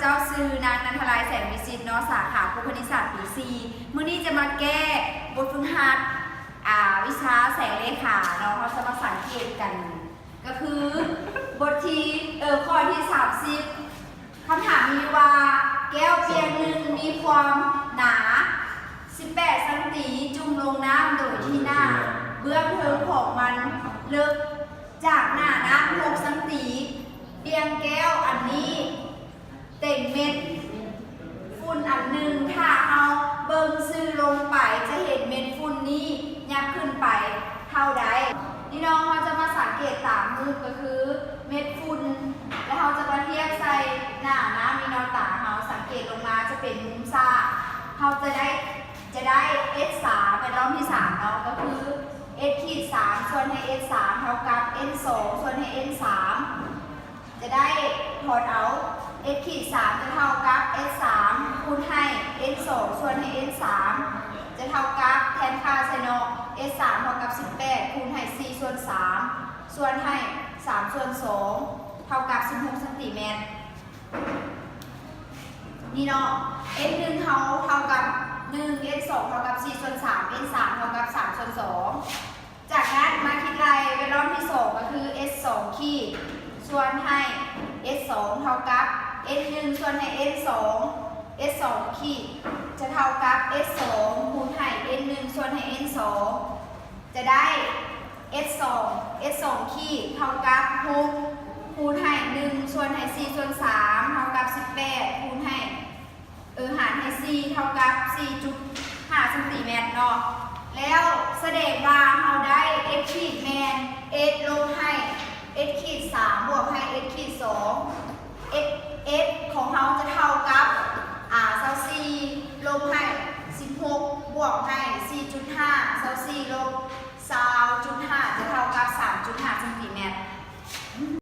ເຈົ້າຊື່ນາງ ນັນທະລາຍ ແສງວິສິດເນາະ ສາຂາຄູຄະນິດສາດປີສີ່ ມື້ນີ້ຈະມາແກ້ບົດຝຶກຫັດ ອ່າ ວິຊາແສງເລຂາເນາະ ເຮົາຈະມາສັງເກດກັນ ກໍຄືບົດທີ ເອີ ຂໍ້ທີສາມສິບ ຄຳຖາມມີຢູ່ວ່າ ແກ້ວປ່ຽງໜຶ່ງມີຄວາມໜາສິບແປດຊັງຕີ ຈຸ່ມລົງນ້ຳໂດຍທີ່ໜ້າເບື້ອງເທິງຂອງມັນເລິກຈາກໜ້ານ້ຳຫົກຊັງຕີ ປ່ຽງແກ້ວອັນນີ້ ເຕັມເມັດຝຸ່ນອັນໜຶ່ງ ຖ້າເຮົາເບິ່ງຊື່ລົງໄປ ຈະເຫັນເມັດຝຸ່ນນີ້ຫຍັບຂຶ້ນໄປເທົ່າໃດ? ພີ່ນ້ອງ ເຮົາຈະມາສັງເກດຕາມຮູບ ກໍຄືເມັດຝຸ່ນ ແລະ ເຮົາຈະມາທຽບໃສ່ໜ້ານ້ຳນີ້ເນາະ ຕາເຮົາສັງເກດລົງມາຈະເປັນມຸມຊ້າ ເຮົາຈະໄດ້ ຈະໄດ້ ເອັດສາມ ແວດລ້ອມທີສາມເນາະ ກໍຄື ເອັດຂີດສາມ ສ່ວນໃຫ້ ເອັດສາມ ເທົ່າກັບ ເອັນສອງ ສ່ວນໃຫ້ ເອັນສາມ ຈະໄດ້ຖອນເອົາ ເອັດຂີດສາມ ຈະເທົ່າກັບ ເອັດສາມ ຄູນໃຫ້ ເອັນສອງ ສ່ວນໃຫ້ ເອັນສາມ ຈະເທົ່າກັບ ແທນຄ່າໃສ່ເນາະ ເອັດສາມ ເທົ່າກັບສິບແປດ ຄູນໃຫ້ສີ່ສ່ວນສາມ ສ່ວນໃຫ້ສາມສ່ວນສອງ ເທົ່າກັບສິບຫົກຊັງຕີແມັດ ນີ້ເນາະ ເອັນໜຶ່ງເຮົາເທົ່າກັບໜຶ່ງ ເອັນສອງເທົ່າກັບສີ່ສ່ວນສາມ ເອັນສາມເທົ່າກັບສາມສ່ວນສອງ ຈາກນັ້ນມາຄິດໄລ່ແວດລ້ອມທີສອງ ກໍຄື ເອັດສອງຂີດ ສ່ວນໃຫ້ ເອັດສອງເທົ່າກັບ ເອັນໜຶ່ງ ສ່ວນໃຫ້ ເອັນສອງ ເອັດສອງຂີດ ຈະເທົ່າກັບ ເອັດສອງ ຄູນໃຫ້ ເອັນໜຶ່ງ ສ່ວນໃຫ້ ເອັນສອງ ຈະໄດ້ ເອັດສອງ ເອັດສອງຂີດ ເທົ່າກັບຫົກ ຄູນໃຫ້ໜຶ່ງ ສ່ວນໃຫ້ສີ່ສ່ວນສາມ ເທົ່າກັບສິບແປດ ຄູນໃຫ້ ເອີ ຫານໃຫ້ສີ່ ເທົ່າກັບສີ່ຈຸດຫ້າຊັງຕີແມັດເນາະ ແລ້ວສະແດງວ່າເຮົາໄດ້ ເອັດຂີດ ແມ່ນ ເອັດລົບໃຫ້ ເອັດຂີດສາມ ບວກໃຫ້ ເອັດຂີດສອງ ເອັດ ເອັດຂອງເຮົາຈະເທົ່າກັບ ອາ ຊາວສີ່ ລົບໃຫ້ສິບຫົກ ບວກໃຫ້ສີ່ຈຸດຫ້າ ຊາວສີ່ ລົບ